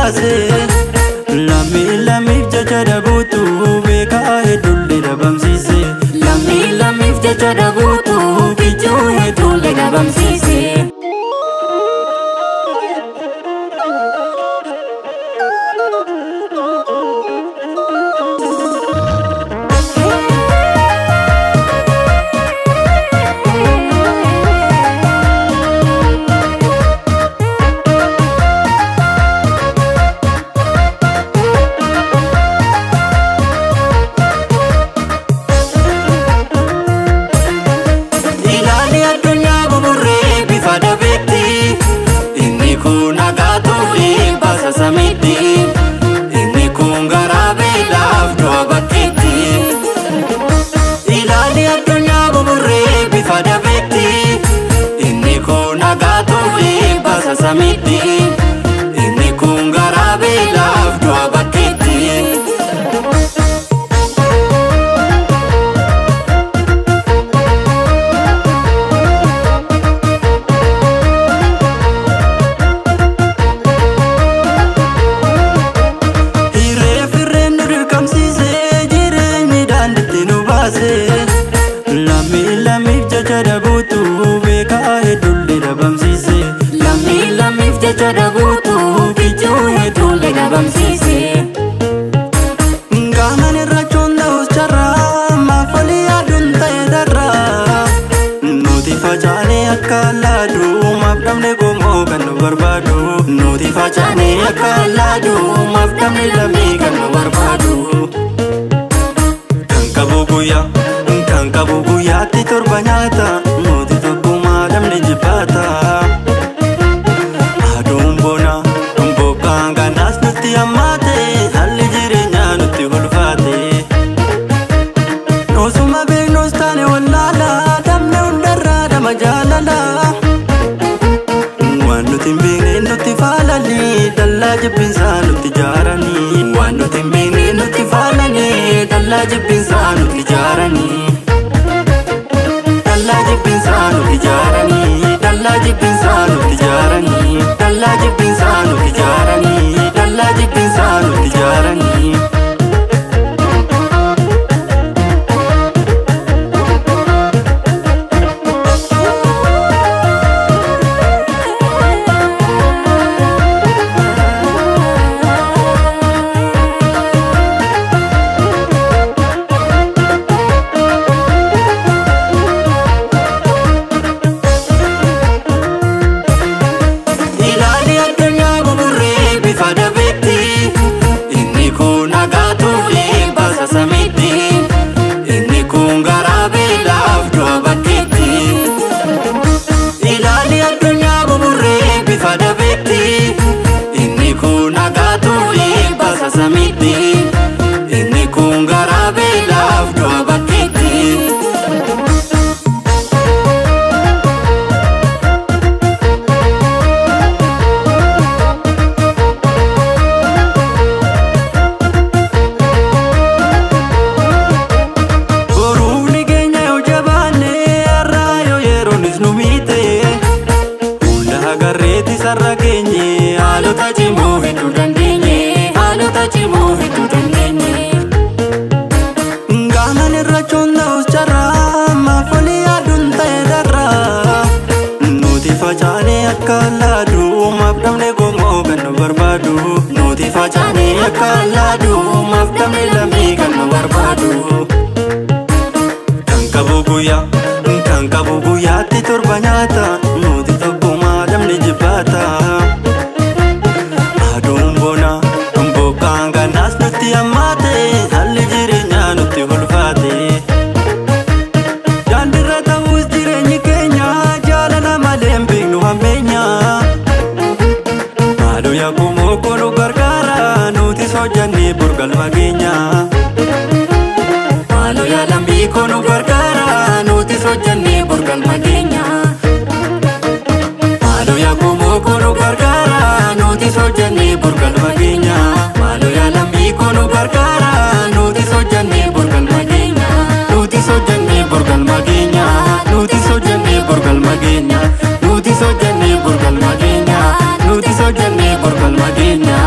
baase. Lammii lammiif jecha dhabuutu beekaa hedduullee dhabamsiise. Lammii lammiif jecha dhabuutu kichuu hedduullee dhabamsiise. Ilaali addunyaa buburree bifa dabeetti. Inni kun dhagaatuufi baasa samiitti. Inni kun garaa beelaaf du'a bakkeetti. Ilaali addunyaa buburree bifa dabeetti. Inni kun dhagaatuufi baasa samiitti. Inni kun garaa beelaaf du'a bakkeetti. Hirree firreen nu dirqamsiisee jireenyi daandiitti nu baase. Lammii lammiif jecha dhabuutu beekaa hedduullee dhabamsiise. Lammii lammiif jecha dhabuutu kichuu hedduullee dhabamsiise. Qaamaan irrachuun ta'us carraa maaf walii yaaduun ta'e darraa. Nuti facaanee akka laaduu maaf dhabne gomoo kan nu barbaadu. Nuti facaanee akka laaduu maaf dhabne lammii kan nu barbaadu. Kan qabu guyyaa kan qabu guyyaatti torba nyaata nuti tokkummaa dhabne jibbaata. Aduun bona bokkaan gannaas nutti hammaate haalli jireenyaa nutti ulfaate. Osuma beeknus taane wallaala dhabne hundarraa dhama jaalala. Waan nuti hin beekne nutti faalanii dallaa jibbinsaa nutti ijaaranii. Waan nuti hin beekne nutti faalanii dallaa jibbinsaa nutti ijaaranii. Dallaa jibbinsaa nutti ijaaranii. Dallaa jibbinsaa nutti ijaaranii. Dallaa jibbinsaa nutti ijaaranii. Dallaa jibbinsaa nutti ijaaranii. Ilaali addunyaa buburree bifa dabeetti. Inni kun dhagaatuufi baasa samiitti. Inni kun garaa beelaaf du'a bakkeetti. Ilaali addunyaa buburree bifa dabeetti. Inni kun dhagaatuufi baasa samiitti. Inni kun garaa beelaaf du'a bakkeetti. Boruuf ni keenya yoo jabaanne har'aa yoo yeroonis nu miite. Hunda agarreetti sarara keenye haalota cimoo hedduu dandeenye. Haalota cimoo hedduu dandeenye. Qaamaan irrachuun ta'us carraa maaf walii yaaduun ta'e darraa. Nuti facaanee akka laaduu maaf dhabne gomoo kan nu barbaadu. Nuti facaanee akka laaduu maaf dhabne lammii kan nu barbaadu. Kan qabu guyyaa kan qabu guyyaatti torba nyaata nuti tokkummaa dhabne jibbaata. Aduun bona bokkaan gannaas nutti hammaate haalli jireenyaa nutti ulfaate. Daandiirra ta'us jireenyi keenya jaalala malee hin beeknu hammeenya. Maaloo yaa gumoo koo nu gargaara nutis hojjannee burgalma keenya. Maaloo yaa lambii koo nu gargaara nutis hojjannee burgalma keenya. Maaloo yaa gumoo koo nu gargaara nutis hojjannee burgalma keenya. Maaloo yaa lambii koo nu gargaara nutis hojjannee burgalma keenya. Nutis hojjannee burgalma keenya. Nutis hojjannee burgalma keenya. Nutis hojjannee burgalma keenya. Nutis hojjannee burgalma keenya.